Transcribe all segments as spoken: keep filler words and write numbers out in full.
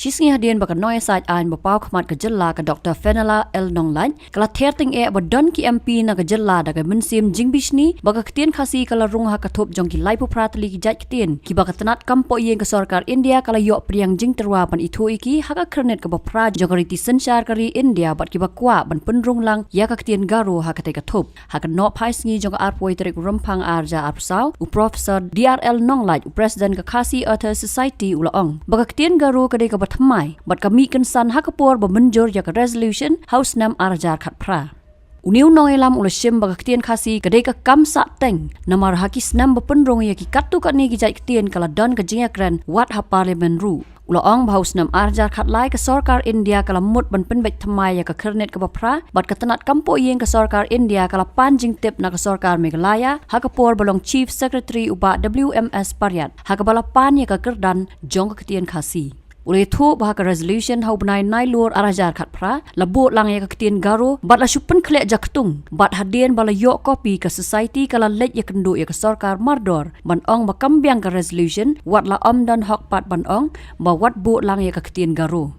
Shi sngi hadien ba ka nongiasaid aiñ ba paw khmat ka jylla ka Doktor Fenella L Nonglait ka la ther tyngeh ba don ki M P na ka jylla da ka mynsiem jingbishni ba ka ktien Khasi ka la rung ha ka thup jong ki laiphew phra tylli ki jait ktien kiba ka tnat kam pohïing ka sorkar India ka la ïoh pdiang jingtyrwa ban ithuh ïa ki ha ka khyrnit kaba phra jong ka riti synshar ka ri India bad kiba kwah ban pynrung lang ïa ka ktien Garo ha katei ka thup. Ha ka nohphai sngi jong ka arphew tarik Rymphang ar hajar arphew saw, u Professor D R L Nonglait, u President ka Khasi Authors Society, u la ong ba ka ktien Garo ka dei kaba thymmai bad ka mih kynsan ha ka por ba mynjur ïa ka resolution ha u snem ar hajar khatphra. Une u nongïalam u la shim ba ka ktien Khasi ka dei ka kam sah teng namar ha ki snem ba pynrung ïa ki katto katne ki jait ktien ka la don ka jingïakren wat ha Parliament ruh. U la ong ba ha u snem ar hajar khatlai ka sorkar India ka la mut ban pynbeit thymmai ïa ka khyrnit kaba phra bad ka tnat kam pohïing ka sorkar India ka la pan jingtip na ka sorkar Meghalaya ha ka por ba long Chief Secretary u Bah W M S Pariat ha kaba la pan ïa ka kyrdan jong ka ktien Khasi. U la ïathuh ba ha ka resolution ha u bnai Nailur ar hajar khatphra la buh lang ïa ka ktien Garo bad la shu pynkhleh jaktung bad hadien ba la ïoh copy ka society ka la leit ïakynduh ïa ka sorkar mardor ban ong ba kam biang ka resolution wat la ym don hok pat ban ong ba wat buh lang ïa ka ktien Garo.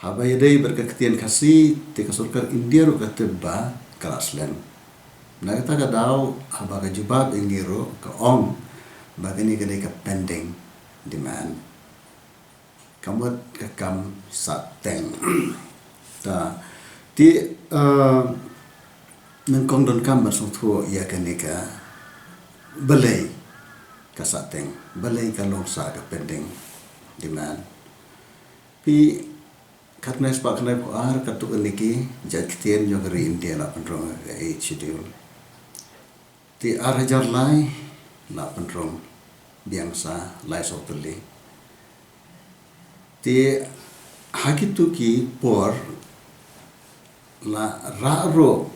Haba ïadei bad ka ktien Khasi te ka sorkar India ruh ka tip ba ka la slem. Na kata ka daw haba ka jubab ïa ngi ruh ka ong ba kane ka dei ka pending demand. Ka mut ka kam sah teng. Ta ti, eh, nyngkong donkam ban sngewthuh ïa kane ka balei ka sah teng, balei ka long sah ka pending demand. Phi, khatkhyndai spah khyndaiphew ar katto katne ki jait ktien jong ka ri India la pynrung ha ka Eighth Schedule. Te ar hajar lai la pynrung biang sa lai saw tylli. Te ha kito ki por la rah ruh,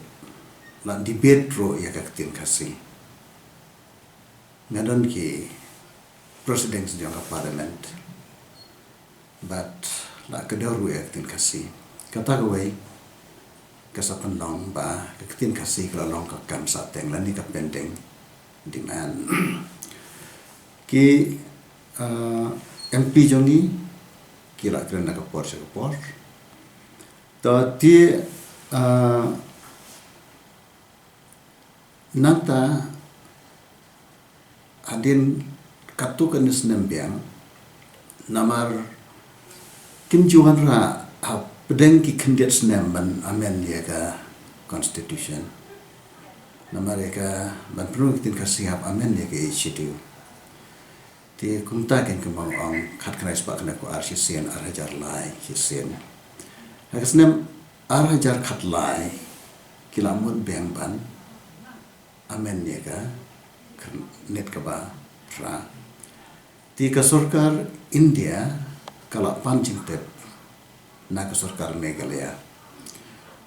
la debate ruh ïa ka ktien Khasi. Nga don ki proceedings jong ka Parliament bad la kdew ruh ïa ka ktien Khasi. Kata kawei ka sa pynlong ba ka ktien Khasi ka la long ka kam sah teng lane ka pending demand. Ki, ah, M P jong ngi ki la kren na ka por sha ka por. To ti, ah, nangta hadien katto katne snem biang namar kim ju wanrah hapdeng ki khyndiat snem ban amend ïa ka constitution. Namar ïa ka ban pynrung ïa ka ktien Khasi hap amend ïa ka Eighth Schedule. Te kumta kein kumba nga ong khatkhyndai spah khyndaiphew ar shisien ar hajar lai shisien. Ha ka snem ar hajar khatlai ki la mut biang ban amend ïa ka khyrnit kaba phra. Te ka sorkar India ka la pan jingtip na ka sorkar Meghalaya.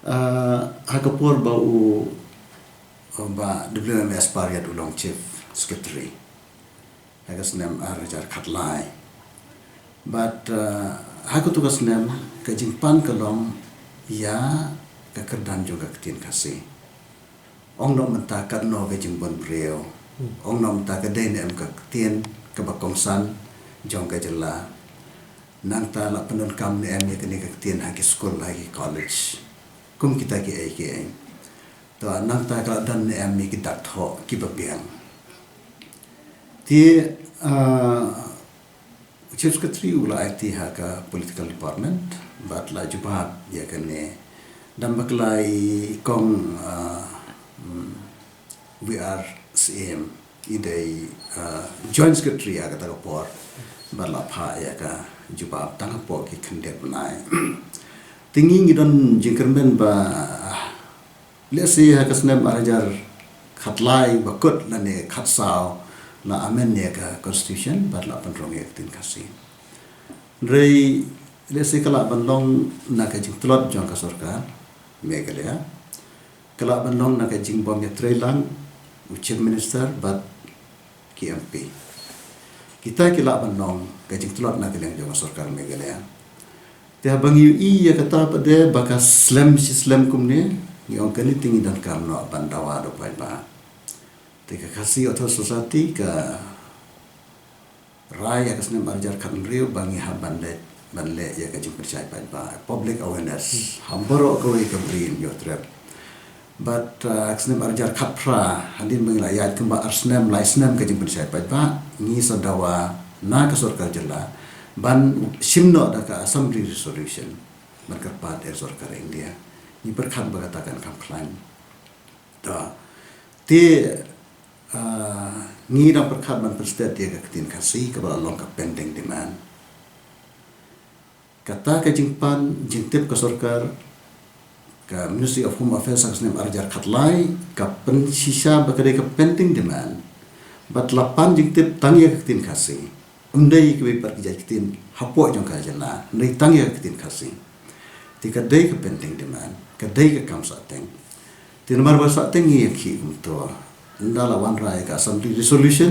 Ah, ha ka por ba u, ba W M S Pariat u long Chief Secretary ha ka snem ar hajar khatlai. Bad, ah, ha kato ka snem ka jingpan ka long ïa ka kyrdan jong ka ktien Khasi. Ong noh mynta katno ka jingbun briew. Ong noh mynta ka dei ne em ka ktien kaba kongsan jong ka jylla. Nangta la pyndonkam ne em ïa kane ka ktien ha ki skul, ha ki college. Kum kita kiei kiei. To nangta ka la don ne em ïa ki dak thoh kiba biang. Te, ah, Chief Secretary u la aiti ha ka political department bad la jubab ïa kane. Dam bakla i kong, ah, mm, V R Syiem i dei, ah, Joint Secretary ha kata ka por bad la phah ïa ka jubab tang hapoh ki khyndiat bnai. Te ngi ngi don jingkyrmen ba, ah, lehse ha ka snem ar hajar khatlai ba kut lane khatsaw la amend ïa ka constitution bad la pynrung ïa ka ktien Khasi. Hynrei lehse ka lah ban long na ka jingtlot jong ka sorkar Meghalaya. Ka lah ban long na ka jingbym ïatreilang u Chief Minister bad ki M P. Kita ki lah ban long ka jingtlot na ka liang jong ka sorkar Meghalaya. Te haba ngi ïohi ïa kata pat de ba ka slem shi slem kumne, ngi ong kane te ngi donkam noh ban dawa da u paidbah. Te ka Khasi Authors Society ka rai ha ka snem ar hajar khathynriew ba ngi hap ban leit ban leh ïa ka jingpynshai paidbah, public awareness ha baroh kawei ka bri Hynñiewtrep. Bad ka snem arhajar khatphra, hadien ba ngi la ïaid kumba arsnem lai snem ka jingpynshai paidbah, ngi sa dawa na ka sorkar jylla ban shim noh da ka assembly resolution ban kyrpad ïa ka sorkar India. Ngi pyrkhat ba kata kan kham khlaiñ. Te ngi dang pyrkhat ban pynstet ïa ka ktien Khasi kaba la long ka pending demand. Kata ka jingpan jingtip ka sorkar, ka Ministry of Home Affairs ha ka snem arhajar khatlai ka pynshisha ba ka dei ka pending demand. Bad la pan jingtip tang ïa ka ktien Khasi. Ym dei kiwei pat ki jait ktien hapoh jong ka jylla, ym dei tang ïa ka ktien Khasi. Te ka dei ka pending demand, ka dei ka kam sahteng. Te namar ba sahteng ngi ïa ki kumto, ynda la wanrah ïa ka assembly resolution,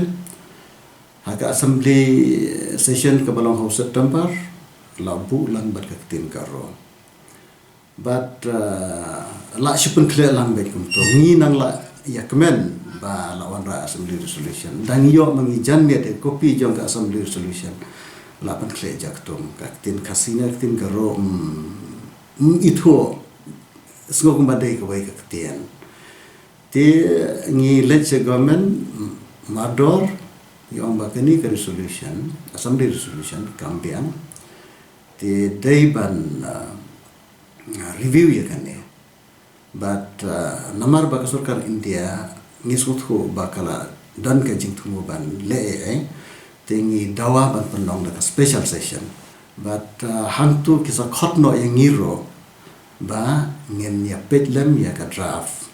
ha ka assembly session kaba long ha u September, la buh lang bad ka ktien Garo. Bad la shu pynkhleh lang bad kumto. Ngi nang la ïa kmen ba la wanrah assembly resolution. Dang ïoh ma ngi jan miet ïa ka copy jong ka assembly resolution. La pynkhleh jaktum, ka ktien Khasi ne ka ktien Garo, mm, mm, ithuh. Sngew kumba dei kawei ka ktien. Te ngi leit sha government, mardor, ngi ong ba kane ka resolution, assembly resolution, kam biang. Te dei ban review ïa kane. Bad namar ba ka sorkar India ngi sngewthuh ba ka la don ka jingthmu ban leh ei ei, te ngi dawa ban pynlong da ka special session. Bad hangtu ki sa khot noh ïa ngi ruh ba ngin ïa peit lem ïa ka draft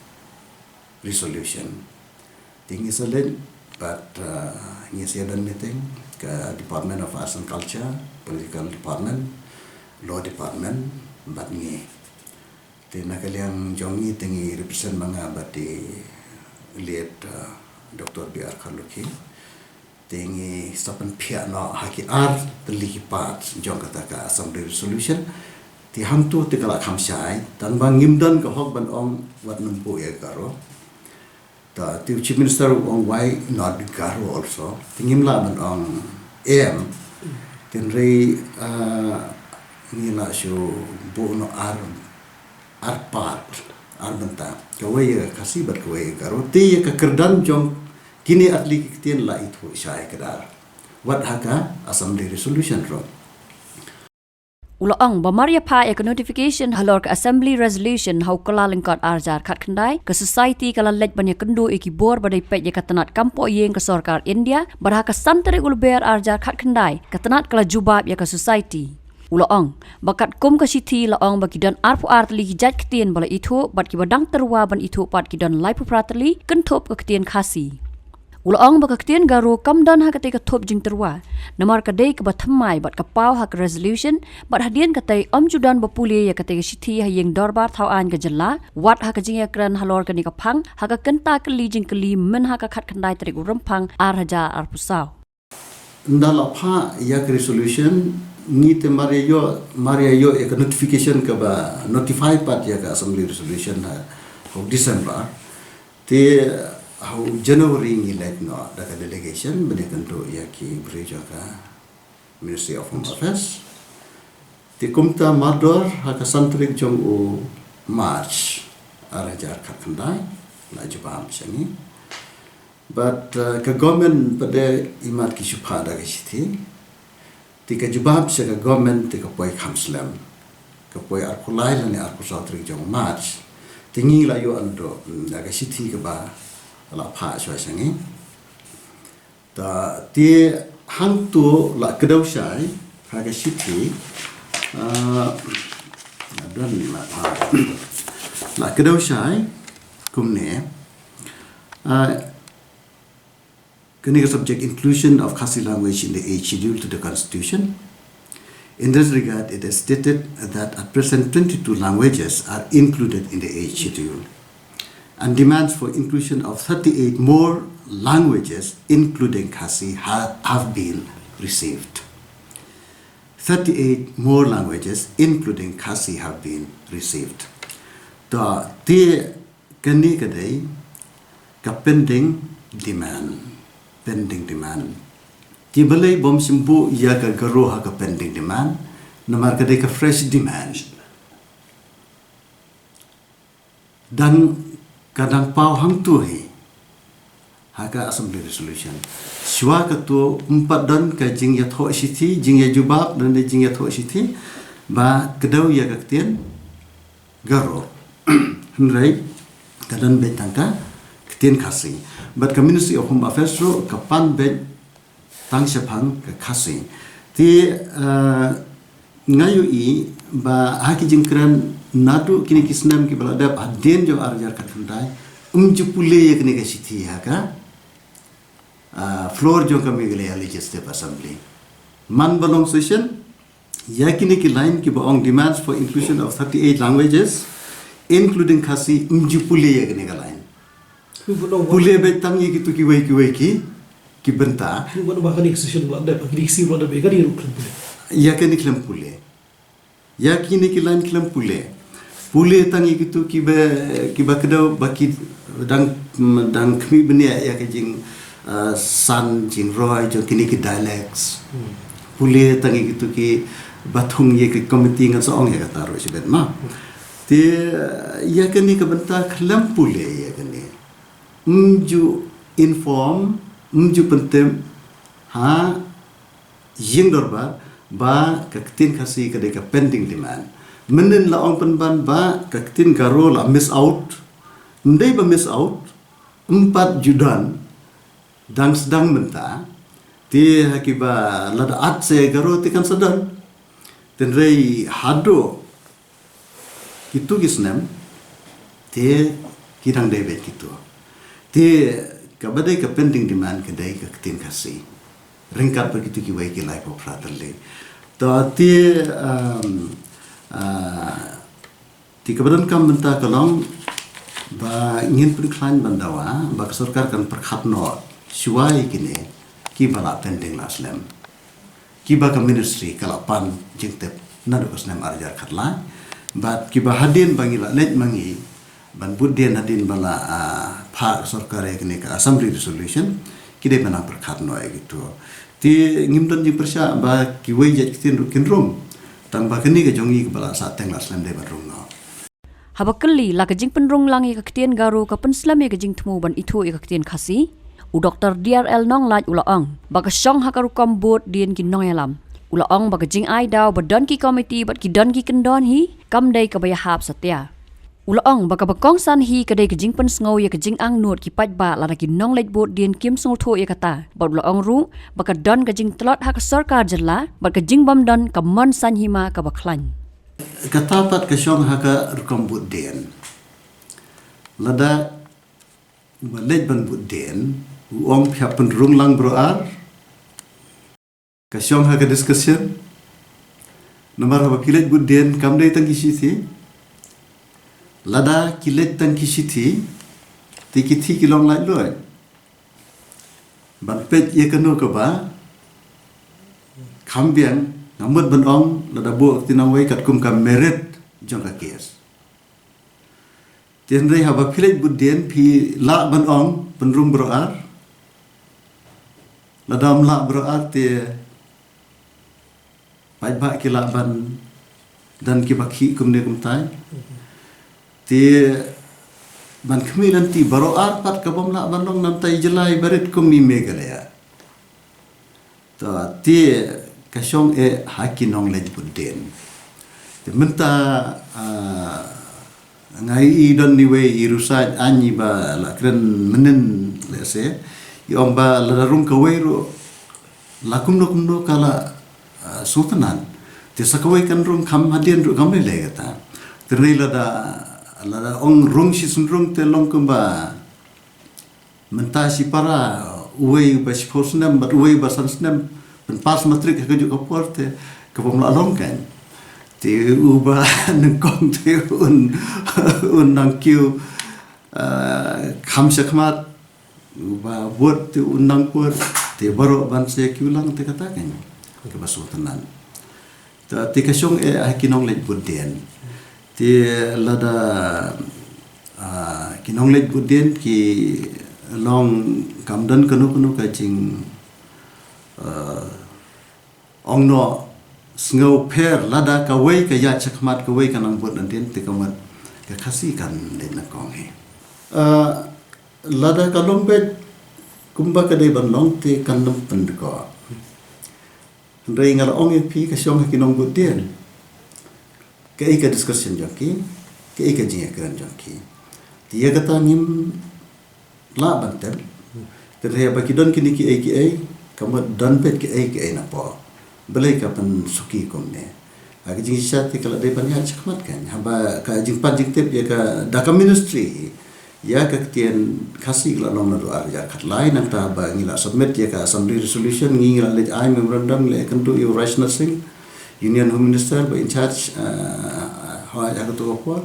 resolution. Te ngi sa leit bad ngi sa ïa don meeting ka Department of Arts and Culture, Political Department, Law Department, bad ngi. Te na ka liang jong ngi te ngi represent ma nga bad i late Doctor B R Kharlukhi. Te ngi sa pynphiah noh ha ki ar tylli ki part jong kata ka assembly resolution. Te hangtu te ka la kham shai, tang ba ngim don ka hok ban ong wat nym buh ïa Garo. Te u Chief Minister u ong why not Garo also. Te ngim lah ban ong em. Te hynrei ngi la shu buh noh ar, ar part, ar bynta. Kawei ïa Khasi bad kawei ïa Garo. Te ïa ka kyrdan jong kine ar tylli ki ktien la ithuh shai kdar. Wat ha ka assembly resolution ruh. U la ong ba mar ïa phah ïa ka notification halor ka assembly resolution ha u Kyllalyngkot arhajar khatkhyndai, ka society ka la leit ban ïakynduh ïa ki bor ba dei peit ïa ka tnat kam poh ïing ka sorkar India, bad ha ka san tarik u Lber arhajar khatkhyndai, ka tnat ka la jubab ïa ka society. U la ong ba katkum ka shithi la ong ba ki don arphew ar tylli ki jait ktien ba la ithuh bad kiba dang tyrwa ban ithuh pat ki don laiphew phra tylli, kynthup ka ktien Khasi. U la ong ba ka ktien Garo kam don ha katei ka thup jingtyrwa namar ka dei kaba thymmai bad ka paw ha ka resolution, bad hadien katei ym ju don ba pule ïa katei ka shithi ha ïing dorbar thaw aiñ ka jylla, wat ha ka jingïakren halor kane ka phang ha ka kynta kylli jingkylli mynha ka khatkhyndai tarik u Rymphang arhajar arphew saw. Ynda la phah ïa ka resolution, ngi te mar ïa ïoh, mar ïa ïoh ïa ka notification kaba notify pat ïa ka assembly resolution ha u December. Te ha u January ngi leit noh da ka delegation ban ïakynduh ïa ki briew jong ka Ministry of Home Affairs. Te kumta mardor ha ka san tarik jong u March arhajar khatkhyndai la jubab sha ngi. Bad ka government pat de imat ki shu phah da ka shithi. Te ka jubab sha ka government te ka poi kham slem. Ka poi arphew lai lane arphew saw tarik jong March. Te ngi la ïoh naduh da ka shithi kaba la phah shuwa sha ngi. Te hangtu la kdew shai ha ka shithi. Don la phah, la kdew shai kumne. Kane ka subject, inclusion of Khasi language in the eighth schedule to the constitution. In this regard, it is stated that at present twenty-two languages are included in the eighth schedule, and demands for inclusion of thirty-eight more languages, including Khasi, ha- have been received. Thirty-eight more languages, including Khasi, have been received. To te kane ka dei ka pending demand. Pending demand. Te balei bym shym buh ïa ka Garo ha ka pending demand? Namar ka dei ka fresh demand. Dang, ka dang paw hangtu hi ha ka assembly resolution. Shuwa katu ym pat don ka jingïathoh shithi, jingïajubab, don ka jingïathoh shithi ba kdew ïa ka ktien Garo. Hynrei ka don beit tang ka ktien Khasi. Bad ka Ministry of Home Affairs ruh ka pan beit tang shaphang ka Khasi. Te, uh, nga ïohi ba ha ki jingkren naduh kine ki snem kiba la dep hadien jong ar hajar khatkhyndai, ym ju pule ïa kane ka shithi ha ka, uh, floor jong ka Meghalaya Legislative Assembly. Man ba long session, ïa kine ki line kiba ong demands for inclusion of thirty-eight languages, including Khasi, ym ju pule ïa kane ka line. Pule beit tang ïa kitu kiwei kiwei ki, ki bynta. Ïa kane khlem pule. Ïa kine ki line khlem pule. Pule tang ïa kitu kiba, kiba kdew ba ki dang, dang khmih bniah ïa ka jing, uh, san jingroi jong kine ki dialects. Pule tang ïa kitu kiba thung ïa ki committee, ngan sa ong ïa kata ruh shibit ma. Te, uh, ïa kane ka bynta khlem pule ïa kane. Ym ju inform, ym ju pyntip ha ïing dorbar ba ka ktien Khasi ka dei ka pending demand. Mynnin la ong pynban ba ka ktien Garo la miss out. Ym dei ba miss out, ym pat ju don, dang sdang mynta. Te ha kiba lada at sa ïa Garo te kan sa don. Hynrei haduh kitu ki snem te ki dang dei beit kitu. Te kaba dei ka pending demand ka dei ka ktien Khasi. Ryngkat bad kitu kiwei ki laiphew phra tylli. To te, um, uh, te kaba donkam mynta ka long ba ngin pynkhlaiñ ban dawa ba ka sorkar kan pyrkhat noh shuwa ïa kine kiba la pending la slem. Kiba ka ministry ka la pan jingtip naduh ka snem ar hajar khatlai. Bad kiba hadien ba ngi la leit ma ngi ban bud dien hadien ba la, ah, phah sorkar ïa kane ka assembly resolution, ki dei ban nang pyrkhat noh ïa kitu. Te ngim don jingpyrshah ba kiwei jait ktien ruh kin rung. Tang ba kane ka jong ngi kaba la sahteng la slem dei ban rung noh. Haba kylli la ka jingpynrung lang ïa ka ktien Garo ka pynslem ïa ka jingthmu ban ithuh ïa ka ktien Khasi, u Doktor D R L Nonglait u la ong ba ka shong ha ka rukom bud dien ki nongïalam. U la ong ba ka jingai daw ba don ki komiti bad ki don ki kyndon hi kam dei kaba ïahap satia. U la ong ba kaba kongsan hi ka dei ka jingpynsngew ïa ka jingangnud ki paidbah lada ki nongleit bud dien kim sngewthuh ïa kata. Bad u la ong ruh ba ka don ka jingtlot ha ka sorkar jylla bad ka jingbym don ka mon saiñ hima kaba khlaiñ. Kata pat ka shong ha ka rukom bud dien. Lada uba leit ban bud dien u ong phi hap pynrung lang baroh ar. Ka shong ha ka discussion. Namar haba ki leit bud dien kam dei tang ki shithi. Lada ki leit tang ki shithi te ki thiah ki long laitluid. Ban peit ïa kano kaba kham biang, nga mut ban ong lada buh ka ktien nongwei katkum ka merit jong ka case. Te hynrei haba phi leit bud dien phi lah ban ong pynrung baroh ar. Lada ym lah baroh ar te paidbah ki lah ban don kiba khih kumne kumtai. Te ban khmih lynti baroh ar pat ka bym lah ban long namar i jylla iba rit kum i Meghalaya. To te ka shong eh ha ki nongleit bud dien. Te mynta, ah, nga i don iwei i riewsaid aiñ iba la kren mynnin lehse i ong ba lada rung kawei ruh la kumno kumno ka la, ah, sngewtynnad. Te sa kawei kan rung kham hadien ruh kam lei lei kata. Te hynrei lada, lada ong rung shisien rung te long kumba mynta shipara uwei uba shiphew snem bad uwei uba san snem pynpass matric ha kajuh ka por te ka bym lah long kan. Te uba nyngkong te un, un nang kiew, ah, kham shakhmat. Uba bud te un nang bud te baroh ban sa kiew lang te kata kan kaba sngewtynnad. Te, te ka shong eh ha ki nongleit bud dien. Te lada, ah, ki nongleit bud dien ki long kam don kano kano ka jing, ah, ong noh Sngewpher lada kawei ka ïaid shakhmat kawei ka nang bud nadien te ka mut ka Khasi kan dei na kong hi. Ah, lada ka long beit kumba ka dei ban long te kan nym pynduh. Hynrei nga la ong ïa phi ka shong ha ki nongbud dien. Kaei ka discussion jong ki, kaei ka jingïakren jong ki. Te ïa kata ngim lah ban tip. Te haba ki don kine kiei kiei, ka mut don beit kiei kiei na pdeng. Balei ka pynsuki kumne? Ha ka jingshisha te ka la dei ban ïaid shakhmat kan. Haba ka jingpan jingtip ïa ka da ka ministry. Ïa ka ktien Khasi ka la long naduh ar hajar khatlai, nangta ba ngi la submit ïa ka assembly resolution, ngi la leit ai memorandum, leit kynduh ïa u Rajnath Singh, Union Home Minister ba in charge, eh, ha, ha kato ka por.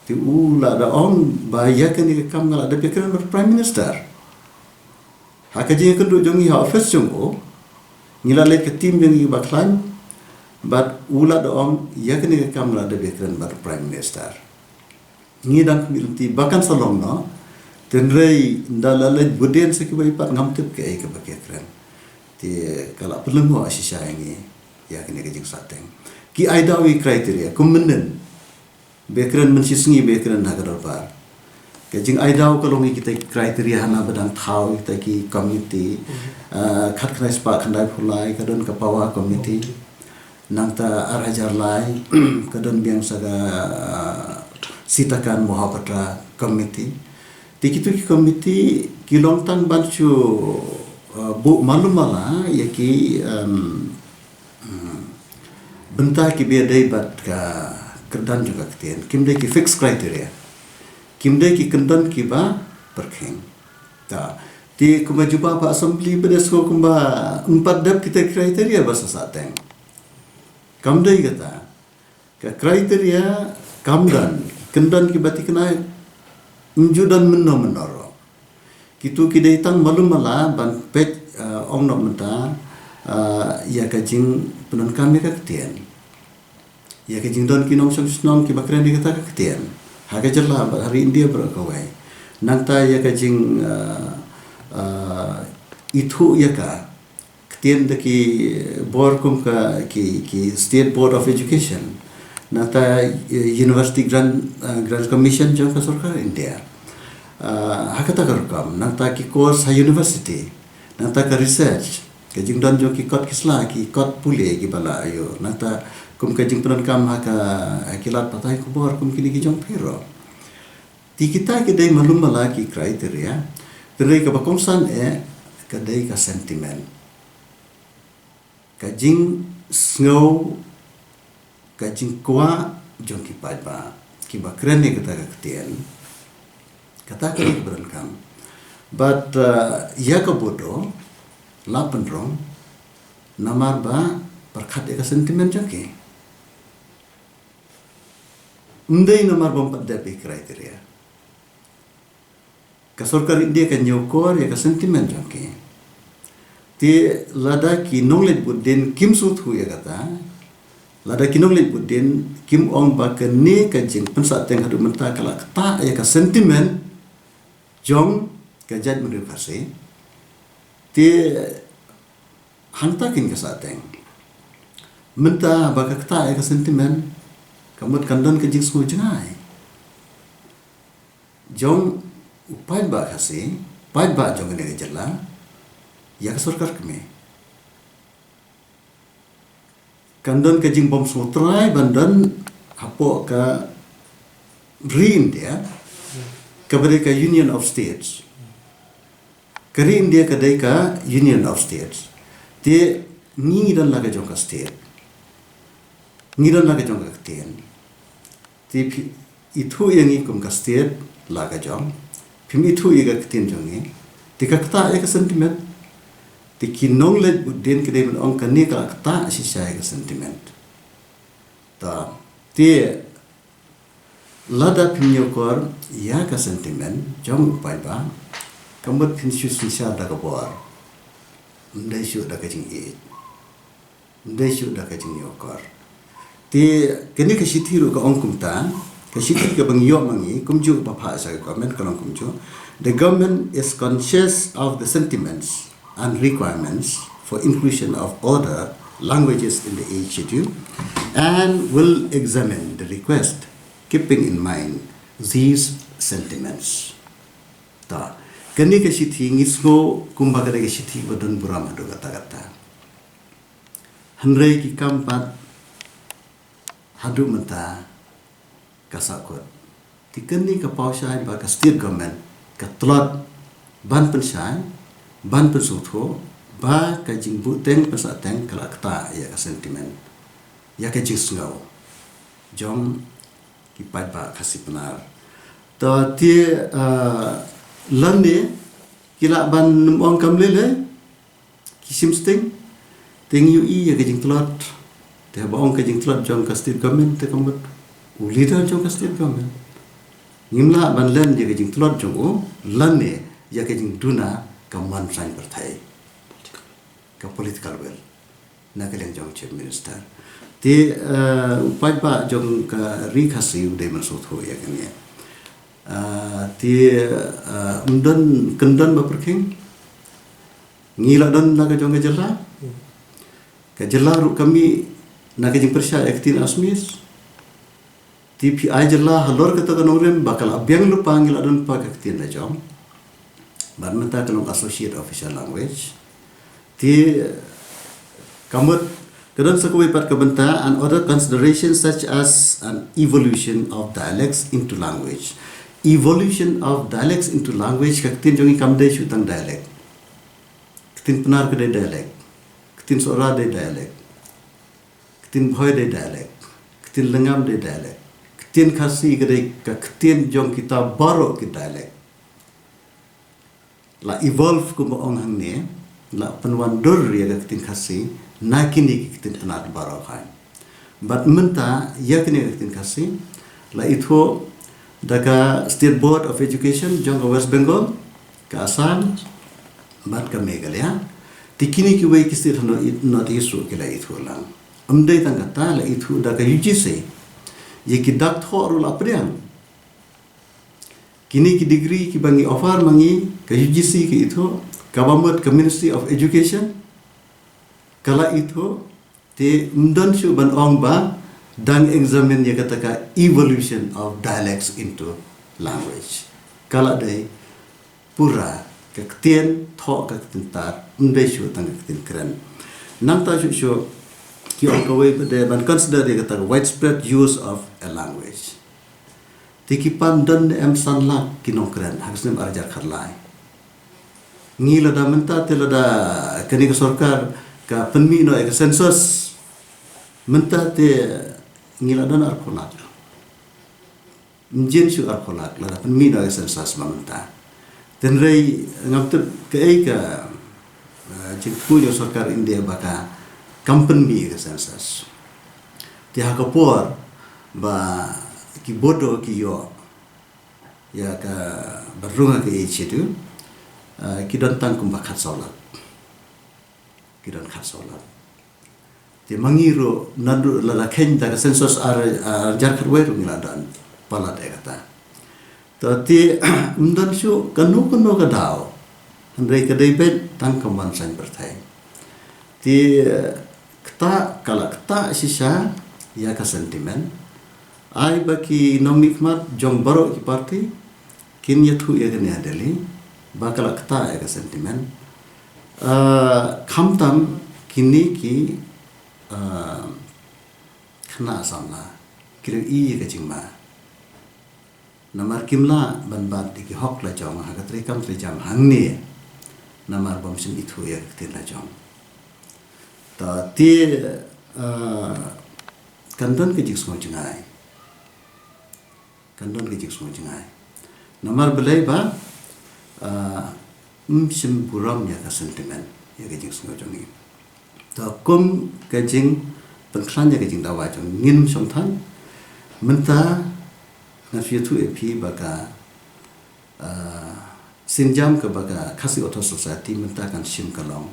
Te u la da ong ba ïa kane ka kam nga la dep ïakren bad Prime Minister. Ha ka jingïakynduh jong ngi ha office jong u, ngi la leit ka team jong ngi ba khlaiñ, bad u la da ong ïa kane ka kam nga la dep ïakren bad Prime Minister. Ngi dang khmih lynti ba kan sa long noh. Hynrei ynda la leit bud dien sa kiwei pat ngam tip kaei kaba ki kren. Te ka la pynlyngngoh shisha ïa ngi ïa kane ka jingsahteng. Ki ai daw ïa ki criteria kum mynnin. Ba kren mynshisngi ba kren ha ka dorbar. Ka jingai daw ka long ïa kita ki criteria hana ba dang thaw ïa kita ki committee. Ah, khatkhyndai spah khyndaiphew lai ka don ka power committee. Nangta ar hajar lai ka don biang sa ka, ah, Sitakan Mohapatra Committee. Te kitu ki committee ki long tang ban shu, ah, buh malu mala ïa ki, em, hmm, bynta kiba dei bad ka kyrdan jong ka ktien. Kim dei ki fixed criteria. Kim dei ki kyndon kiba pyrkhing. Ta. Te kumba jubab ha assembly ba dei shuh kumba em pat dep kita criteria ba sa sahteng. Kam dei kata. Ka criteria kam don, kyndon kiba thikna, ym ju don mynno mynno ruh. Kitu ki dei tang malu mala ban peit, ah, ong noh mynta, ah, ïa ka jingpyndonkam ïa ka ktien. Ïa ka jingdon ki nongshong shnong kiba kren ïa kata ka ktien. Ha ka jylla bad ha ri India baroh kawei. Nangta ïa ka jing, ah, ah, ithuh ïa ka ktien da ki bor kum ka ki, ki State Board of Education. Nangta, eh, University Grant, eh, Grant Commission jong ka sorkar India. Ah, ha kata ka rukom, nangta ki course ha university, nangta ka research, ka jingdon jong ki kot ki sla, ki kot pule kiba la ïoh, nangta kum ka jingpyndonkam ha ka, ha ki lad pathai khubor kum kine ki jong phi ruh. Te kita ki dei malu mala ki criteria, hynrei kaba kongsan eh ka dei ka sentiment. Ka jingsngew, ka jingkwah jong ki paidbah kiba kren ïa kata ka ktien. Kata ka dei kaba donkam. Bad, uh, ïa ka Bodo la pynrung namar ba pyrkhat ïa ka sentiment jong ki. Ym dei namar ba ym pat dep ïa ki criteria. Ka sorkar India ka ñiewkor ïa ka sentiment jong ki. Te lada ki nongleit vote dien kim sngewthuh ïa kata, lada ki nongleit vote dien kim ong ba kane ka jingpynsahteng haduh mynta ka la ktah ïa ka sentiment jong ka jaitbynriew Khasi, te hangta kin ka sahteng. Mynta ba ka ktah ïa ka sentiment, ka mut kan don ka jingsngew jngai jong u paidbah Khasi, paidbah jong kane ka jylla ïa ka sorkar kmie. Kan don ka jingbym sngewthuh ban don hapoh ka ri India kaba dei ka Union of States. Ka ri India ka dei ka Union of States. Te ngi ngi don la ka jong ka state, ngi don la ka jong ka ktien. Te phi ithuh ïa ngi kum ka state la ka jong, phim ithuh ïa ka ktien jong ngi. Te ka ktah ïa ka sentiment. Te ki nongleit vote dien ki dei ban ong kane ka la ktah shisha ïa ka sentiment. Ta, te lada phim ñiewkor ïa ka sentiment jong u paidbah, ka mut phin shu synshar da ka bor, ym dei shuh da ka jingïeit, ym dei shuh da ka jingñiewkor. Te kane ka shithi ruh ka ong kumta, ka shithi kaba ngi ïoh ma ngi kumjuh ba phah sha ka government ka long kumjuh. The government is conscious of the sentiments and requirements for inclusion of other languages in the Eighth Schedule and will examine the request keeping in mind these sentiments. Ta, kane ka shithi ngi sngew kumba ka dei ka shithi ba don burom haduh katta katta. Hynrei ki kam pat haduh mynta ka sahkut. Te kane ka paw shai ba ka state government ka tlot ban pynshai, ban pynsngewthuh ba ka jingbuhteng pynsahteng ka la ktah ïa ka sentiment, ïa ka jingsngew jong ki paidbah Khasi Pnar. Ta te, ah, lane ki lah ban nym ong kam lei lei, ki shim sting, te ngi ïohi ïa ka jingtlot. Te ba ong ka jingtlot jong ka state government te ka mut u leader jong ka state government. Ngim lah ban len ïa ka jingtlot jong u lane ïa ka jingduna ka mon saiñ pyrthei, ka political will na ka liang jong chief minister. Te, eh, u paidbah jong ka ri Khasi u dei ban sngewthuh ïa kane. Eh, te, eh, ym don, kin don ba pyrkhing. Ngi la don na ka jong ka jylla. Ka jylla ruh ka mih na ka jingpyrshah ïa ka ktien Assamese. Te phi ai jylla halor kata ka nongrim ba ka la biang lypa, ngi la don pat ka ktien la jong. Bad mynta ka long associate official language. Te ka mut ka don sa kawei pat ka bynta, and other considerations such as an evolution of dialects into language. Evolution of dialects into language, ka ktien jong ngi kam dei shuh tang dialect. Ktien Pnar ka dei dialect. Ktien Sohra dei dialect. Ktien Bhoi dei dialect. Ktien Lyngngam dei dialect. Ktien Khasi ka dei ka ktien jong kita baroh ki dialect. La evolve kumba ong hangne, la pynwandur ïa ka ktien Khasi na kine ki ktien Pnar baroh khan. Bad mynta ïa kine ki ktien Khasi la ithuh da ka State Board of Education jong ka West Bengal, ka Assam bad ka Meghalaya. Te kine kiwei ki state ha North East ruh ki la ithuh lang. Ym dei tang kata, la ithuh da ka U G C. Ïa ki dak thoh ruh la pdiang. Kine ki degree kiba ngi offer ma ngi, ka U G C ka ithuh, kaba mut ka Ministry of Education ka la ithuh. Te ym don shuh ban ong ba dang examine ïa kata ka evolution of dialects into language. Ka la dei pura ka ktien thoh, ka ktien tar, ym dei shuh tang ka ktien kren. Nangta shuh shuh ki ong kawei pat de ban consider ïa kata ka widespread use of a language. Te ki pan don ne em san lak ki nongkren ha ka snem ar hajar khatlai. Ngi lada mynta te lada kane ka sorkar ka pynmih noh ïa ka census, mynta te ngi la don arphew lak. Ym jin shuh arphew lak lada pynmih noh ïa ka census ba mynta. Tynrai ngam tip kaei ka, eh, jingthmu jong sorkar India ba ka kam pynmih ïa ka census. Te ha ka por ba ki Bodo ki ïoh ïa ka ban rung ha ka Eighth Schedule, eh, ki don tang kumba khatsaw lak. Ki don khatsaw lak. Te ma ngi ruh naduh lada kheiñ da ka census ar, ar hajar khatwei ruh ngi la don palat ïa kata. To te ym don shuh kano kano ka daw. Hynrei ka dei beit tang ka mon saiñ pyrthei. Te ktah, ka la ktah shisha ïa ka sentiment. Ai ba ki nongmihkhmat jong baroh ki party kin ïathuh ïa kane ha Delhi ba ka la ktah ïa ka sentiment. Ah, khamtam kine ki, ah, khynnah samla ki la ïohi ïa ka jingma. Namar kim lah ban bat ïa ki hok la jong ha ka treikam treijam hangne. Namar bym shym ithuh ïa ka ktien la jong. Ta te, ah, kan don ka jingsngew jngai. Kan don ka jingsngew jngai. Namar balei ba, ah, ym shym burom ïa ka sentiment, ïa ka jingsngew jong ngi. Ta kum ka jingpynkhlaiñ ïa ka jingdawa jong ngi, ngin shong than. Mynta ngan shu ïathuh ïa phi ba ka, ah, sienjam kaba ka Khasi Authors Society mynta kan shim ka long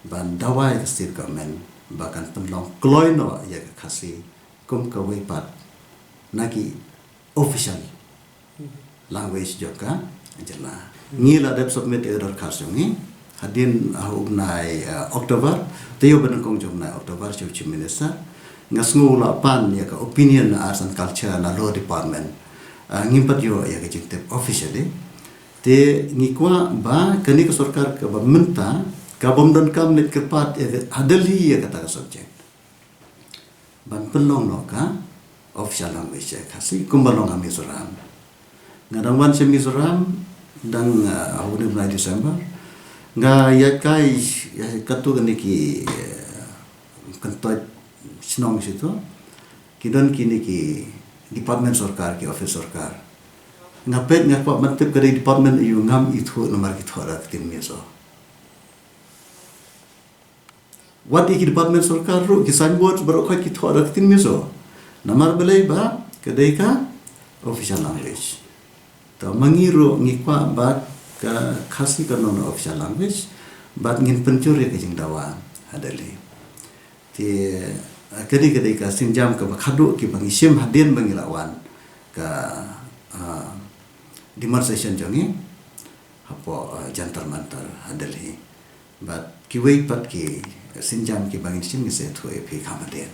ban dawa ïa ka state government ba kan pynlong kloi noh ïa ka Khasi kum kawei pat na ki official language jong ka jylla. Ngi la dep submit ïa ka dorkhas jong ngi Hadien ha u bnai, uh, October, taïew ba nyngkong jong u bnai October, sha u Chief Minister, nga sngew u la pan ïa ka opinion na Arts and Culture na Law Department. Uh, ngim pat ïoh ïa ka jingtip officially. Te ngi kwah ba kane ka sorkar kaba mynta, ka bym donkam leit kyrpad ïa ka ha Delhi ïa kata ka subject. Ban pynlong noh ka official language ïa ka Khasi, kumba long ha Mizoram. Nga dang wan sha Mizoram, dang, uh, ha une u bnai December. Nga ïaid kai, ïa katto katne ki, uh, kyntoit shnong sha to. Ki don kine ki department sorkar, ki office sorkar. Nga peit nga kwah ban tip ka dei department aiu, ngam ithuh namar ki thoh da ka ktien Mizo. Wat ïa ki department sorkar ruh, ki signboard baroh khoit ki thoh da ka ktien Mizo. Namar balei? Ba ka dei ka official language. To ma ngi ruh ngi kwah ba ka Khasi kan long official language, bad ngin pynjur ïa ka jingdawa ha Delhi. Te, uh, ka dei, ka dei ka sienjam kaba khadduh kiba ngi shim hadien ba ngi la wan ka, uh, demonstration jong ngi hapoh, uh, Jantar Mantar ha Delhi. Bad kiwei pat ki sienjam kiba ngin shim, ngin sa ïathuh ïa phi kham hadien.